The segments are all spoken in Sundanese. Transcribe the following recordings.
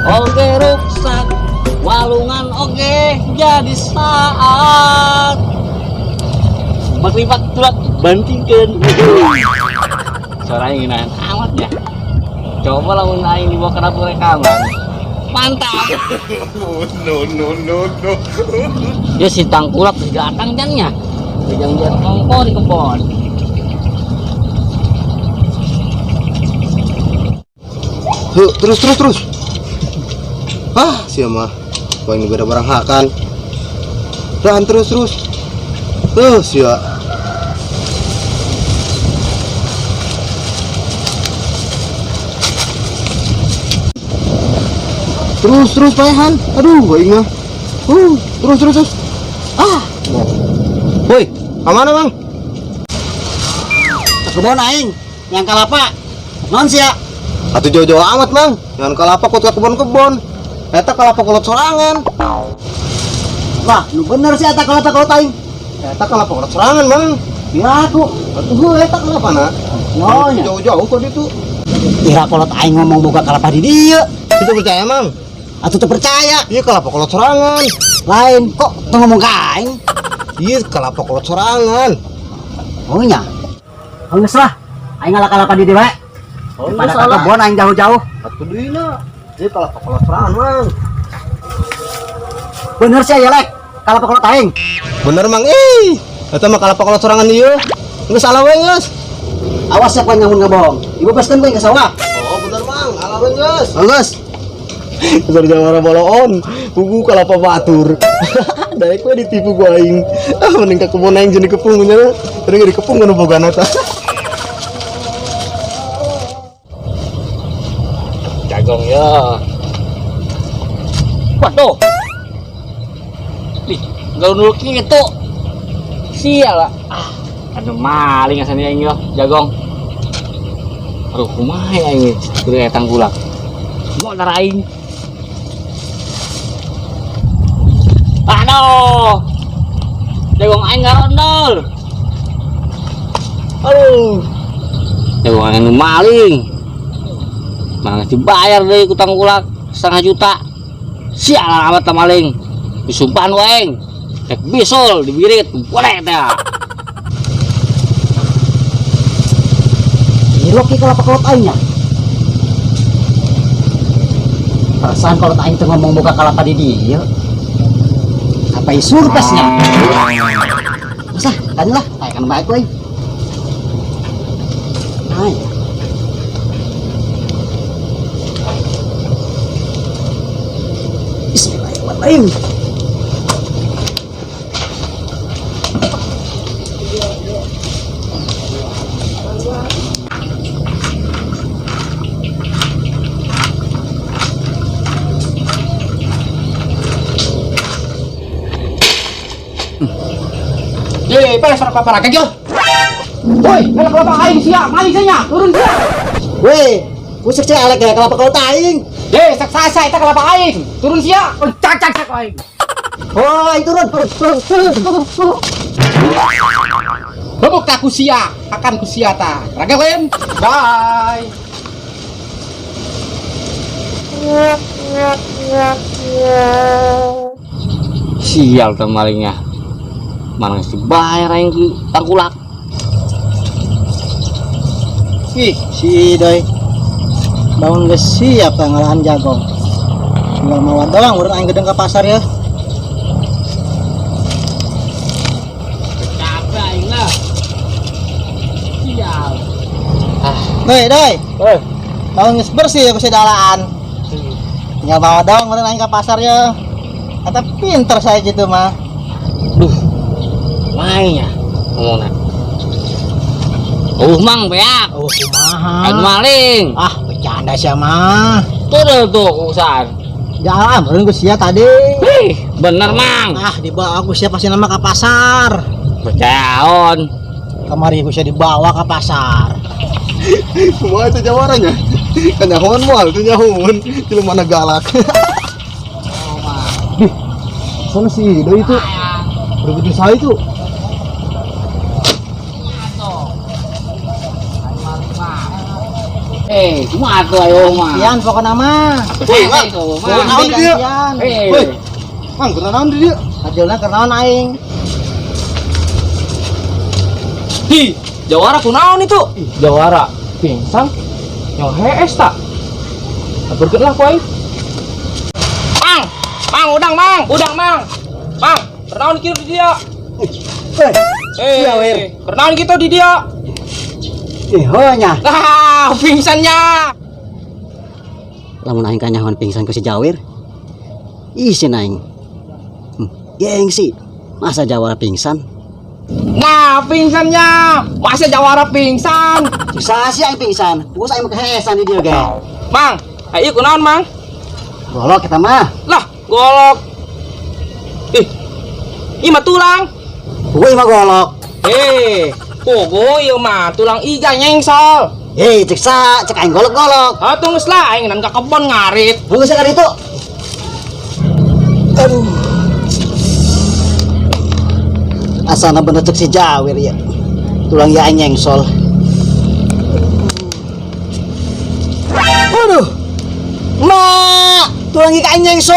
Oge ruksak walungan oge jadi saat berlipat tulak bantingkeun. Suaranya ngeunahan amat ya. Coba lamun aing dibawa ke dapur rekaman. Mantap. No, no, no, no. Ya si tangkulak datang jangnya. Jang-jang ongko di kebon. Huh, terus terus terus. Ah, sia mah. Poin beda barang hakan. Tahan terus terus. Tuh, sia. Terus terus paehan. Aduh, aing mah. Terus terus terus. Ah. Woi, ka mana, Bang? Ke kebon aing, yang kalapa. Non sia. Atuh jauh-jauh amat, Bang. Jangan kalapa kot ka kebon-kebon. Eta kalapa kolot sorangan. Wah, lu bener sih eta kalapa kolot aing. Eta kalapa kolot sorangan, Bang. Ya aku. Atuh heuh eta kalapa na. Oh, nya. Jauh-jauh kok ditu. Ira kolot aing ngomong boga kalapa di dieu. Itu percaya, Mang? Atuh teu percaya. Iya kalapa kolot sorangan. Lain kok teu ngomong ka aing. Iya kalapa kolot sorangan. Oh nya. Geus lah. Aing ngalah kalapa di dieu wae. Oh, Daripada ka kebon aing jauh-jauh. Atuh deui na. Iya kalapa kolot sorangan, Mang. Bener sih ya, Lek. Kalapa kolot aing. Bener, Mang. Ih, eta mah kalapa kolot sorangan ieu. Geus salah we geus. Awas ya kowe nyamun ngebohong. Dibebaskeun kowe ke sawah. Oh, bener, Mang. Alah we geus. Geus. Besar jawara boloon, buku kalapa batur. Daek we ditipu ku aing. Ah, mending ka kebon aing jadi kepung nya. Tadi nggak dikepung nu bogana tah. Jagong ya. Waduh. Ih, ngalunul kitu. Sial lah. Ah, aduh maling asana aing yo, jagong. Aduh, kumaha ya aing kudu aya tangkulak. Mau tar aing. Aduh. Jagong aing ngarondol. Aduh. Jagong aing nu maling. Mana dibayar deui ku tangkulak setengah juta. Sial amat tah maling. Disumpahan ku aing. Rek bisul dibirit, boleh teh. Ilok ki kalapa kolot aing nya. Perasaan kolot aing teu ngomong boga kalapa di dieu. Apa surprise-nya? Geus lah, tanya lah, aya kan bae ku aing. Ay. Bismillahirrahmanirrahim. Ye, pada suara papa rakyat yo. Woi, kalau kelapa aing sia, maling sia, turun sia. Weh, kusuk sia elek ya kelapa kolot aing. Ye, sak sasa eta kelapa aing. Turun sia. Cak cak cak aing. Oh, aing turun. Bobok tak kusia, akan kusia ta. Rakyat lain. Bye. Sial teh malingnya. Mana geus dibayar aing ku tangkulak. Ih, si Doi. Bangun geus siap tah ngalahan jagong. Tinggal mawa doang urang aing gedeng ke pasar ya. Capek aing lah. Sial. Ah, Doi, Doi. eh. Bangun geus bersih ya ku dalaan. Tinggal bawa doang urang aing ke pasar ya. Kata pinter saya gitu mah. Duh. Mainnya ngomongna. Oh, mang beak. Oh, kumaha. Anu maling. Ah, bercanda sia mah. Turun tuh urusan. Jalan, baru gue sia tadi. Wih, bener mang. Ah, dibawa aku sia pasti nama ke pasar. Percayaon. Kemari aku sia dibawa ke pasar. Semua itu jawarannya. Kan nyahoan moal itu nyahoan. Jelema mana galak. Dih, sana si Doi itu. Berbeda saya itu. Eh, kumaha tuh ayo mah. Pian pokokna mah. Woi, Mang. Tuh, Kunaon Mang. di dieu? Gantian. Eh, Woi. Mang, kunaon di dieu? Hasilna keur naon aing? Hi, jawara kunaon itu? Jawara pingsan. Yang hees tak? Aturkeun lah ku aing. Mang, mang udang mang, udang mang. Mang, kunaon kieu di dia? Eh, Eh, Sia, Wir. kunaon kitu di dia? ih heuh nya. Lah, pingsannya. Lamun aing kanyahoan pingsan ku si Jawir. Isin aing. Gengsi. Masa jawara pingsan? Nah, pingsannya. Masa jawara pingsan? Bisa sih aing pingsan. Bus aing mah kehesan di dieu ge. Mang, ayo kunaon, Mang? Golok kita mah. Lah, golok. Ih. Ih mah tulang. Gue mah golok. Eh, pogo ieu mah tulang iga nyengsol. Hei, cek sa, cek aing golok-golok. Atuh geus lah aing nan ka kebon ngarit. Geus ka ditu. Aduh. Asana bener cek si Jawir ya. Tulang ya aing nyengsol. Aduh. Ma, tulang ieu aing nyengsol.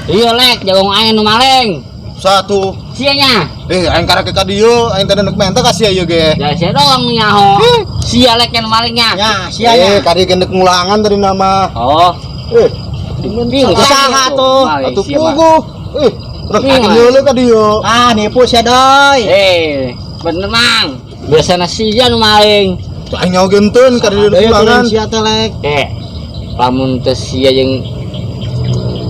Iya lek, jagong aing nu maling. Satu. Sia nya. Eh, aing karek ka dieu, aing teh neuk menta ka sia ieu ge. Ya sia doang nu nyaho. Sia lek yang malingnya. Ya, sia Eh, nya. kari ge neuk ngulangan tadi nama. Oh, Eh, Usaha tuh. atuh pugu. Eh, terus Iya. aing nyeuleuh ka dieu. Ah, nipu sia doi. Eh, bener Mang. Biasana sia nu maling. Aing nyaho genteun ka dieu Deui ngulangan. tulang sia teh lek. Eh, lamun teu sia jeung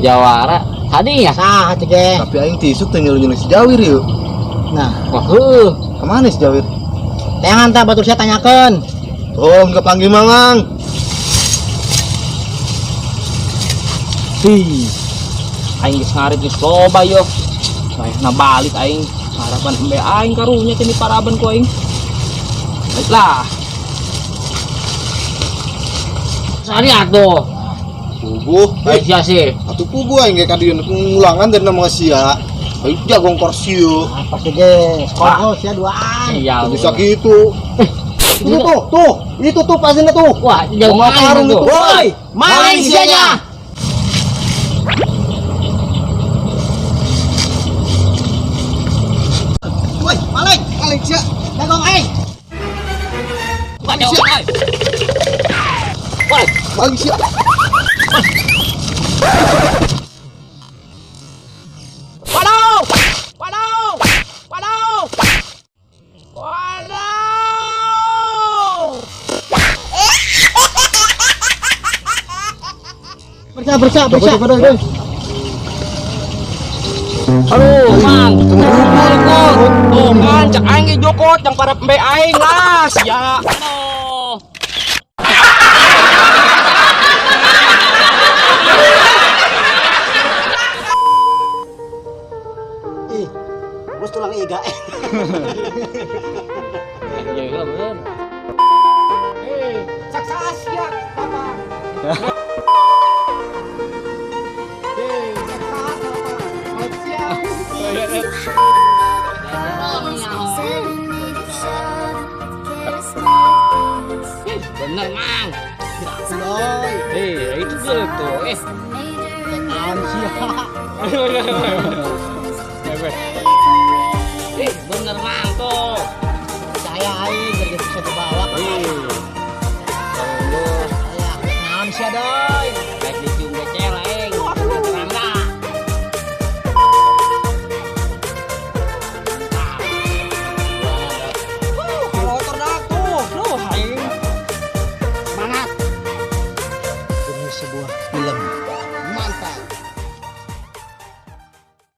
jawara tadi ya. Sah cek ge. Tapi aing tisuk teh nyeuleuh-nyeuleuh si Jawir yeuh. Nah, Wah, heuh. Kemana si Jawir? teangan tah batur sia tanyakeun. Oh, enggak panggil Mangang. Hi. Aing geus ngarit geus loba yo. Nah, balik aing. Harapan embe aing karunya teh paraban ku aing. Baiklah. Sari atuh. Puguh. Baik sia sih. Atuh puguh aing ge ka dieu neuk ngulangan dari nama sia. Aing jagong korsieu. Apa sih ge? Skor sia duaan. Iya. Bisa gitu. Itu tuh, tuh, itu tuh pasiennya tuh. Wah, jagong Bawa aing karung tuh. itu. Woi, Maling sianya. Woi, maling, maling sia. Jagong aing. Wah, jagong aing. Wah, Maling sia. Waduh! Waduh! Waduh! Waduh! Periksa, periksa, periksa. Coba, coba, coba. aduh, Mang. Jokot. Tuh kan cek aing ge jokot yang para embe aing lah sia. Aduh. Ih, bos tulang iga. Iya, bener. Eh, saksa sia, Bapak. Eh, saksa Bapak. Maling sia. Bener, Mang. Doi. Eh, itu dia tuh. Eh, Naon sia? eh, bener Mang tuh. Percaya aing biar bisa dibawa. Ih. Naon sia doi?